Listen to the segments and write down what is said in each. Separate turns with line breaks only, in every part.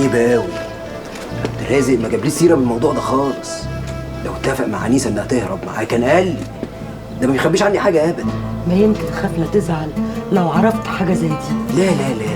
غريبة قوي، عبد الرازق ما جابليش سيره بالموضوع ده خالص. لو اتفق مع انيسة انها تهرب معاه كان قال لي، ده ما بيخبيش عني حاجة ابدا.
ما يمكن خاف لا تزعل لو عرفت حاجة زي دي.
لا لا لا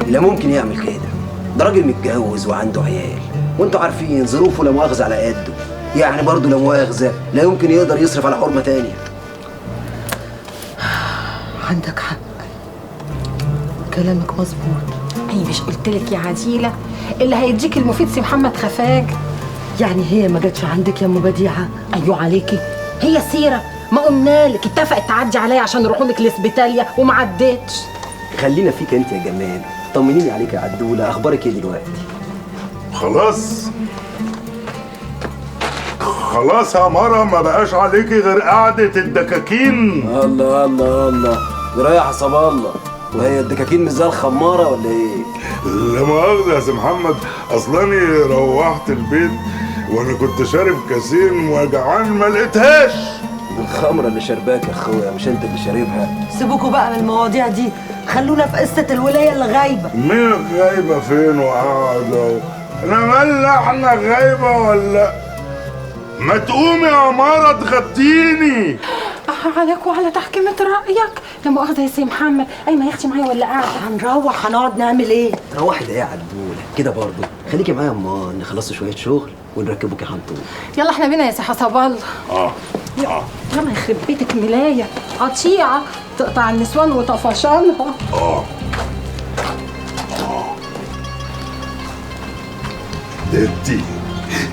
لا ممكن يعمل كده، ده راجل متجوز وعنده عيال، وانتوا عارفين ظروفه لا مؤاخذة على قده، يعني برضه لا مؤاخذة لا يمكن يقدر يصرف على حرمه تانية.
عندك حق، كلامك مظبوط.
اي مش قلتلك يا عديله اللي هيديك المفيد سي محمد خفاج؟
يعني هي ما جاتش عندك يا ام بديعه؟
ايوه عليكي، هي سيره ما قلنالك اتفقت تعدي عليا عشان نروحوا لك الاسبيتاليا وما عدتش.
خلينا فيك انت يا جمال، طمنيني عليك يا عدوله، اخبارك ايه دلوقتي؟
خلاص خلاص يا مرة، ما بقاش عليكي غير قعدة الدكاكين.
الله الله الله، رايح حسب الله، وهي الدكاكين مش زي الخمارة ولا ايه؟
لا مؤاخذة يا سي محمد، اصلاني روحت البيت وانا كنت شارب كاسين وجعان ما لقيتهاش.
الخمرة اللي شرباك يا اخويا مش انت اللي شاربها.
سيبوكوا بقى من المواضيع دي، خلونا في قصة الولاية اللي غايبة.
مين غايبة فين وقاعدة؟ انا مالنا احنا غايبة ولا؟ ما تقومي يا مرة تغطيني.
عليك وعلى تحكيمة رأيك. لا مؤاخذة يا سي محمد، أيمن يا اختي معايا ولا قاعدة؟
هنروح هنقعد نعمل ايه؟
تروحي ده ايه يا عدولة؟ كده برضه خليكي معايا يا امان، نخلصوا شوية شغل ونركبوك يا حنطور.
يلا احنا بينا يا سي حسب الله. يلا يخرب بيتك، ملاية قطيعة تقطع النسوان وطفشانها.
ده انتي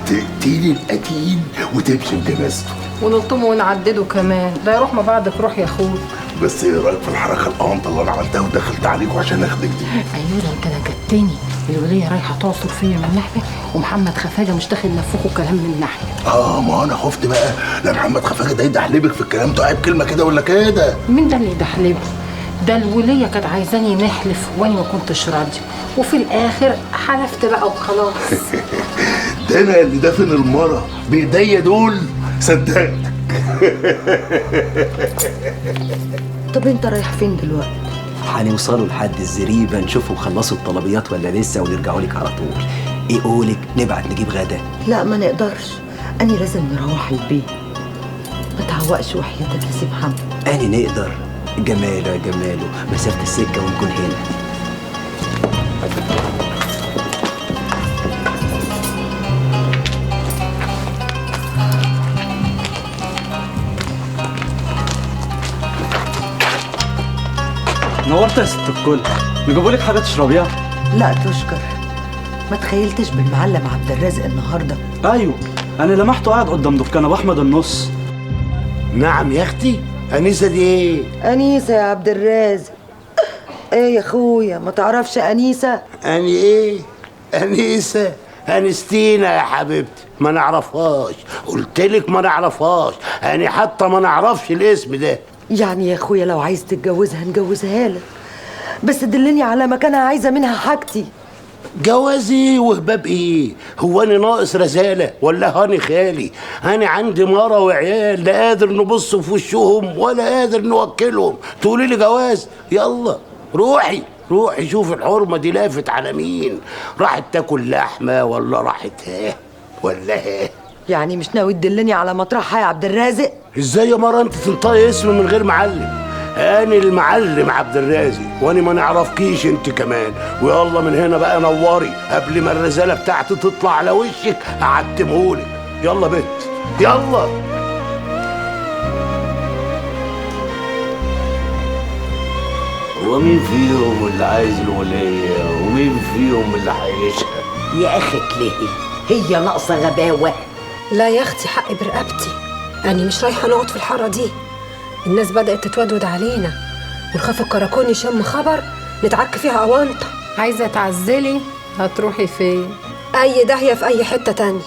تقتلي القتيل وتمشي بجنازته
ونلطمه ونعدده كمان، ده يروح ما بعدك روح يا اخوي.
بس ايه رايك في الحركة القانطه اللي انا عملتها ودخلت عليكم عشان اخدك دي؟
ايوه ده انت نجدتني، الوليه رايحة تعصر فيا من ناحية ومحمد خفاجه مش داخل نفخه كلام من ناحية.
ما انا خفت بقى لا محمد خفاجه ده يدحلبك في الكلام، تقعد كلمة كده ولا كده.
مين ده اللي يدحلبه؟ ده الوليه كانت عايزاني نحلف وانا ما كنتش راضية، وفي الاخر حلفت بقى وخلاص.
ده انا اللي دافن المرة بايديا دول، صدقتك.
طب انت رايح فين دلوقتي؟
هنوصلوا لحد الزريبه نشوفهم خلصوا الطلبيات ولا لسه ونرجعوا لك على طول. ايه قولك نبعت نجيب غدا؟
لا ما نقدرش، أني لازم نروح البيت. ما تعوقش وحياتك يا سي محمد.
أني نقدر. جماله يا جماله، مسافة السكة ونكون هنا.
نورت يا ست الكل، نجيبولك حاجة تشربيها؟
لا تشكر، ما تخيلتش بالمعلم عبد الرازق النهارده.
ايوه انا لمحته قاعد قدام دكان ابو احمد النص.
نعم يا اختي، انيسة دي ايه؟
انيسة يا عبد الرازق. ايه يا اخويا ما تعرفش انيسة؟
اني ايه؟ انيسة؟ انستينا يا حبيبتي، ما نعرفهاش، قلتلك ما نعرفهاش، انا حتى ما نعرفش الاسم ده.
يعني يا اخويا لو عايز تتجوزها نجوزها لك، بس دلني على مكانها، عايزه منها حاجتي.
جوازي وهباب ايه؟ هو انا ناقص رزاله ولا هاني خالي؟ انا عندي مرة وعيال لا قادر نبص في وشهم ولا قادر نوكلهم، تقولي لي جواز؟ يلا روحي روحي شوفي الحرمة دي لافت على مين، راحت تاكل لحمه ولا راحت ها ولا ها؟
يعني مش ناوي تدلني على مطرحها يا عبد الرازق؟
ازاي يا مرة انت تنطقي اسم من غير معلم؟ أنا المعلم عبد الرازق وأنا ما نعرفكيش أنت كمان، ويلا من هنا بقى نوري قبل ما الرزالة بتاعتي تطلع على وشك أعتمهولك. يلا بت يلا.
هو مين فيهم اللي عايز الولية ومين فيهم اللي هيشقى؟
يا أخي ليه؟ هي ناقصة غباوة.
لا يا أختي حقي برقبتي، أنا مش رايحة نقعد في الحارة دي. الناس بدأت تتودود علينا ونخاف الكراكون يشم خبر نتعك فيها أونطة.
عايزة تعزلي هتروحي فين؟
أي داهية في أي حتة تانية.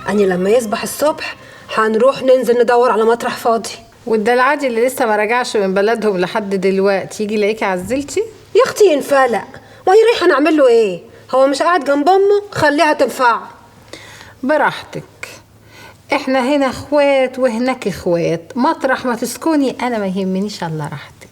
أني لما يصبح الصبح هنروح ننزل ندور على مطرح فاضي.
والدلعادي اللي لسه ما رجعش من بلدهم لحد دلوقتي يجي يلاقيكي عزلتي؟
يا أختي ينفلق، وهي رايحة نعمل له إيه؟ هو مش قاعد جنب أمه؟ خليها تنفعه.
براحتك، احنا هنا اخوات وهناك اخوات، مطرح ما تسكني انا ما يهمنيش الا راحتك.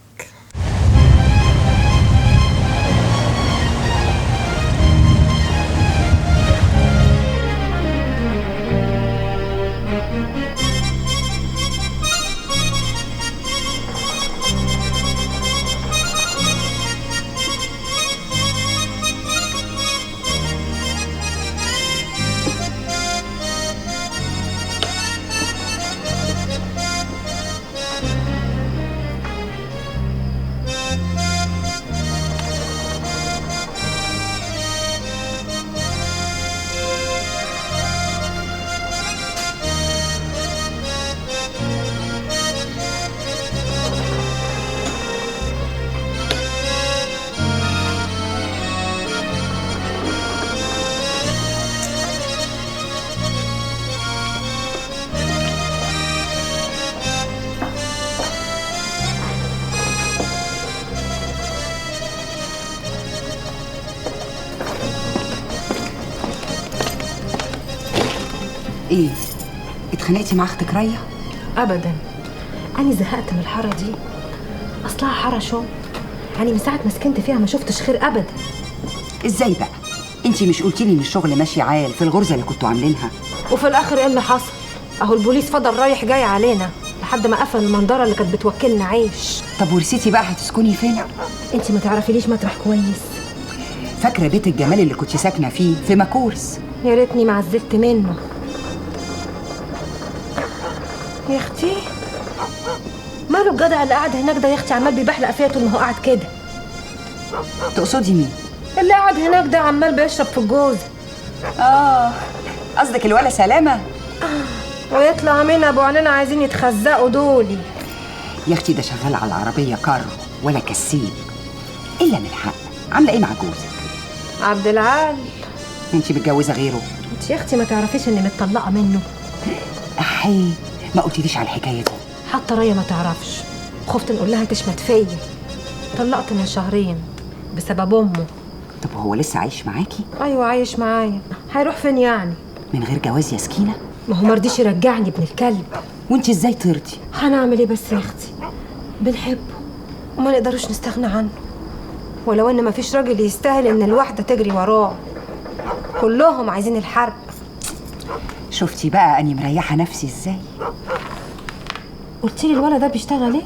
ايه؟ اتخانقتي مع اختك ريا؟
ابدا، انا زهقت من الحارة دي، اصلها حارة شو، يعني من ساعة ما سكنت فيها ما شفتش خير ابدا.
ازاي بقى؟ انت مش قلتي لي ان الشغل ماشي عال في الغرزه اللي كنتوا عاملينها؟
وفي الاخر ايه اللي حصل؟ اهو البوليس فضل رايح جاي علينا لحد ما قفل المنظره اللي كانت بتوكلنا عيش.
طب ورثتي بقى هتسكني فين؟
انت ما تعرفيليش مطرح كويس.
فاكره بيت الجمال اللي كنت ساكنة فيه في ماكورس؟
يا ريتني ما عزلت منه يا اختي. ماله الجدع اللي قاعد هناك ده يا اختي؟ عمال بيبحلق فيا طول ما هو قاعد كده.
تقصدي مين؟
اللي قاعد هناك ده عمال بيشرب في الجوز.
قصدك الولا سلامه؟
ويطلع مين ابو عننا عايزين يتخزقوا دولي.
يا اختي ده شغال على العربية كارو ولا كسيب. الا من حق. عامله ايه مع جوزك؟
عبد العال.
انت متجوزة غيره؟
انت يا اختي ما تعرفيش اني متطلقه منه؟
احي، ما قلتليش على الحكاية دي.
حتى ريا ما تعرفش، خفت نقول لها تشمت فيا. طلقت من شهرين بسبب امه.
طب هو لسه عايش معاكي؟
ايوه عايش معايا، هيروح فين يعني؟
من غير جواز يا سكينة؟
ما هو مرضيش يرجعني ابن الكلب.
وانت ازاي ترضي؟
هنعمل ايه بس يا اختي؟ بنحبه وما نقدروش نستغنى عنه، ولو ان مفيش راجل يستاهل ان الواحدة تجري وراه. كلهم عايزين الحرب.
شفتي بقى اني مريحه نفسي ازاي؟
قلتيلي الولد ده بيشتغل ايه؟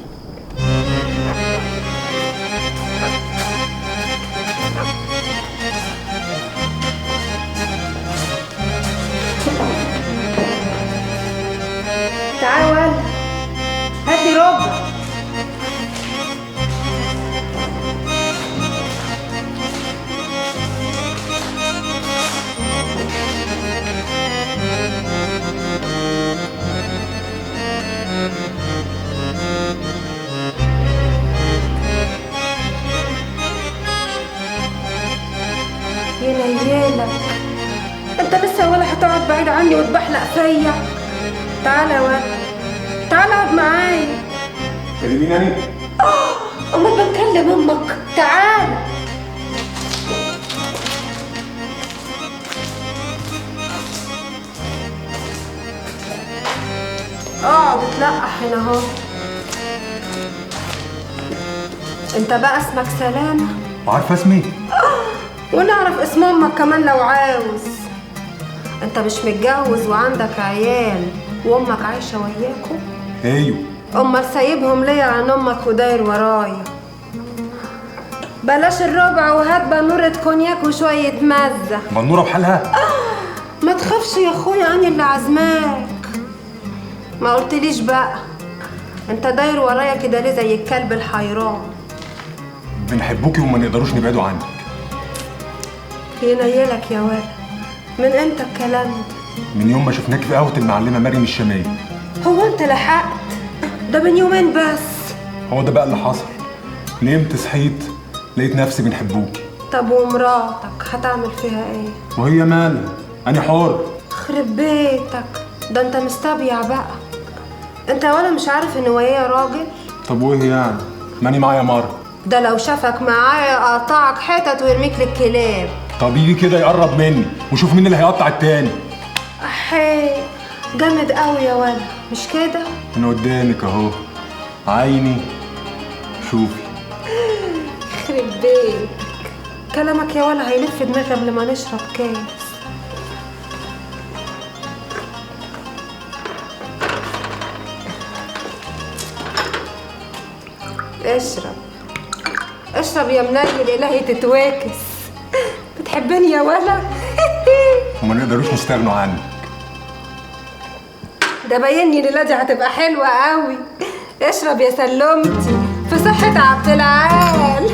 تعال يا ولد، هات لي ربع. يا ليالك، انت لسه ولا هتقعد بعيد عني وتبحلق فيا؟ تعالى يا ولد، تعالى اقعد معايا.
كلميني انا؟
امال بنكلم امك. تعالى. اقعد اتلقح هنا اهو. انت بقى اسمك سلامة؟
عارفه اسمي؟
ونعرف اسم امك كمان لو عاوز. انت مش متجوز وعندك عيال وامك عايشه وياكم؟
ايوه.
امال سايبهم ليا عن امك وداير ورايا؟ بلاش الربع وهات بنوره كونياك وشوية مزه.
بنوره بحالها؟
ما تخافش يا اخويا، انا اللي عازماك. ما قلتليش بقى انت داير ورايا كده ليه زي الكلب الحيران؟
بنحبوكي وما نقدروش نبعدوا عنك.
ينيلك يا ولد، من امتى الكلام ده؟
من يوم ما شفناك في قهوة المعلمة مريم الشامية.
هو انت لحقت؟ ده من يومين بس.
هو ده بقى اللي حصل. نمت صحيت لقيت نفسي بنحبوكي.
طب ومراتك هتعمل فيها ايه؟
وهي مالها؟ انا حر.
خرب بيتك، ده انت مستبيع بقى. انت ولا مش عارف ان وياه راجل؟
طب وايه يعني؟ ماني معايا مرة.
ده لو شافك معايا قطعك حتت ويرميك للكلاب.
طب يجي كده يقرب مني وشوف مين اللي هيقطع التاني.
احي، جامد قوي يا ولد، مش كده؟
من قدامك اهو، عيني شوفي.
يخرب بيتك، كلامك يا ولد هيلف دماغي قبل ما نشرب كاس. اشرب اشرب يا منيل، الهي تتواكس. بتحبني يا ولا؟
وما نقدروش نستغنوا عنك.
ده باينني الليلة دي هتبقى حلوة قوي. اشرب يا سلمتي في صحة عبد العال.